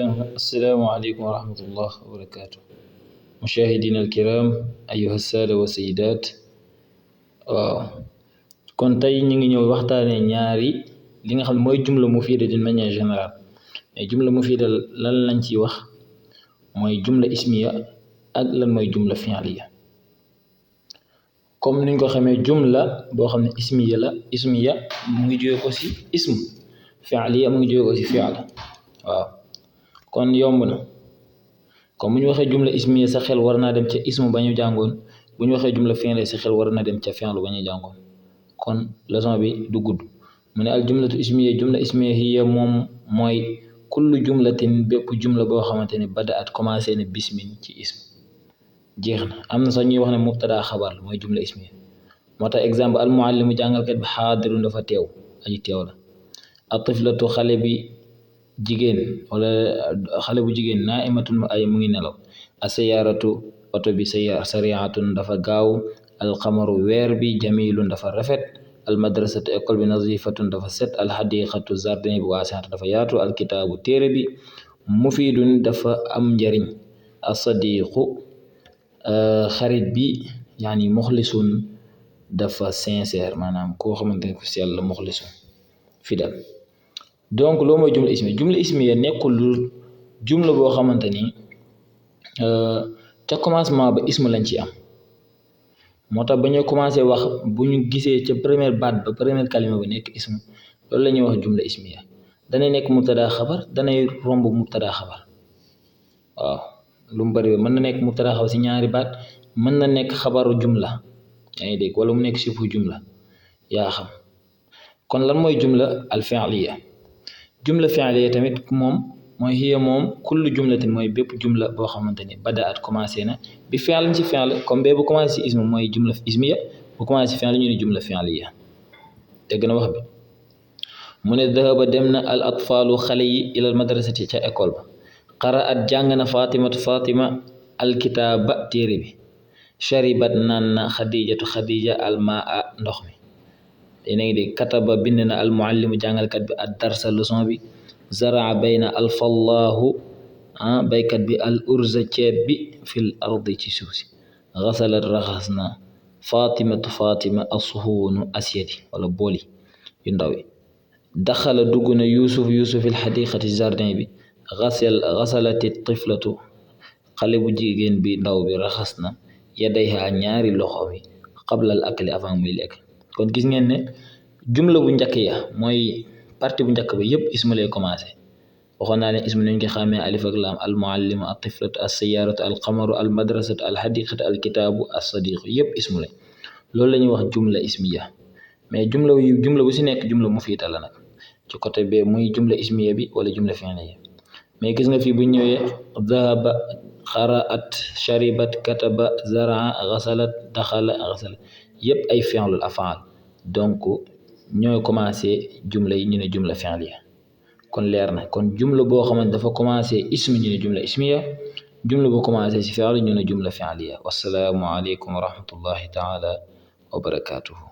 السلام عليكم ورحمة الله وبركاته. مشاهدينا الكرام، أيها السادة والسيدات. kon tey ñu ngi ñëw waxtaanee ñaari li nga xam ne mooy jumla mufida d'une manière générale. mais jumla mufida lan lañ ciy wax mooy jumla ismiya ak lan mooy jumla fi'liya. comme niñ ko xamee jumla boo xam ne ismiya la, ismiya mu ngi jóge ko ci ism, fi'liya mu ngi jóge ko ci fi'l. waaw kon yomb na comme bu ñu waxee jumla ismiya sa xel war naa dem ca ism ba ñu jàngoon, bu ñu waxee jumla fi'liya sa xel war na dem ca fi'l ba ñu jàngoon. kon leçon bi du gudd mu ne al jumlatu ismiya, jumla ismiya hiya moom mooy kullu jumlatin bépp jumla boo xamante ne bada at commencé ne bismin ci ism. jeex na. am na sax ñuy wax ne mubtada xabar mooy jumla ismiya. moo tax exemple al muallimu jàngalkat bi xaadirun dafa teew, aji teew la. atiflatu xale bi jigéen wala xale bu jigéen naimatun ay mu ngi nelaw. asayaratu oto bi sariatun dafa gaaw. alqamaru weer bi jamilun dafa rafet. almadrasatu école bi nazifatun dafa set. alxadiqatu jardin bi waasiatu dafa yaatu. alkitaabu téere bi mufidun dafa am njariñ. asadiqu xarit bi yaani muxlisun dafa sincère, maanaam koo xamante ne ku sell la, muxlisun fidèle. donc loolu mooy jumla ismiya. jumla ismiya nekkul lu jumla boo xamante ni ca commencement ba ism lañ ci am. moo tax ba ñu commencé wax bu ñu gisee ca première baat ba première kalima ba nekk ism, loolu la ñuy wax jumla ismiya. danay nekk mubtada xabar, danay romb mubtada xabar. waaw lu mu bëri mën na nekk mubtada xabar si ñaari baat, mën na nekk xabaru jumla, yaa ngi dégg, wala mu nekk sifu jumla, yaa xam. kon lan mooy jumla al fi'liya. jumla fi'liya tamit moom mooy hiya moom kullu jumlatin mooy bépp jumla boo xamante ni bada at commencé na bi fi'lin ci fi'l, comme bee bu commencé ci ism mooy jumla ismiya, bu commencé ci fi'l ñu ne jumla fi'liya. dégg na wax bi. mu ne dahaba dem na al atfaalu xale yi ilal madrasati ca école ba. qaraat jàng na fatima alkitaaba téere bi. sharibat naan na xadijatu xadija almaa ndox mi. yéena ngi dégg. kataba bind na al muallimu jàngalkat bi ad darsa leçon bi. zaraa bayna alfallahu baykat bi al urza ceeb bi fil ardi ci suuf si. xasalat raxas na fatima asuhuunu asyeti wala booli yu ndaw yi. daxala dugg na yusuf il xadiqati jardin bi. xasalati tiflatu xale bu jigéen bi ndaw bi raxas na yadayha ñaari loxo mi qabla al akli avant muy lekk. kon gis ngeen ne jumla bu njëkk ya mooy partie bu njëkk ba yëpp ismu lay commencé. waxoon naa ne ismu nañ ko xàmmee alif ak laam. al muallimu al tiflatu as sayaratu al qamaru al madrasatu al xadiqatu al kitaabu as sadiqu yëpp ismu lañ. loolu la ñuy wax jumla ismiya. mais jumla bu si nekk jumla mufida la nag ci côté bee muy jumla ismiya bi wala jumla fi'liya. mais gis nga fii bu ñëwee dhahaba qaraat sharibat kataba zaraa ghasalat daxala ghasala yëpp ay fi'lul afaal, donc ñooy commencé jumla yi ñu ne jumla fi'liya. kon leer na. kon jumla boo xamante dafa commencé ism ñu ne jumla ismiya, jumla boo commencé ci fi'l ñu ne jumla fi'liya. wassalaamu aleykum wa rahmatullahi taala wa barakatuhu.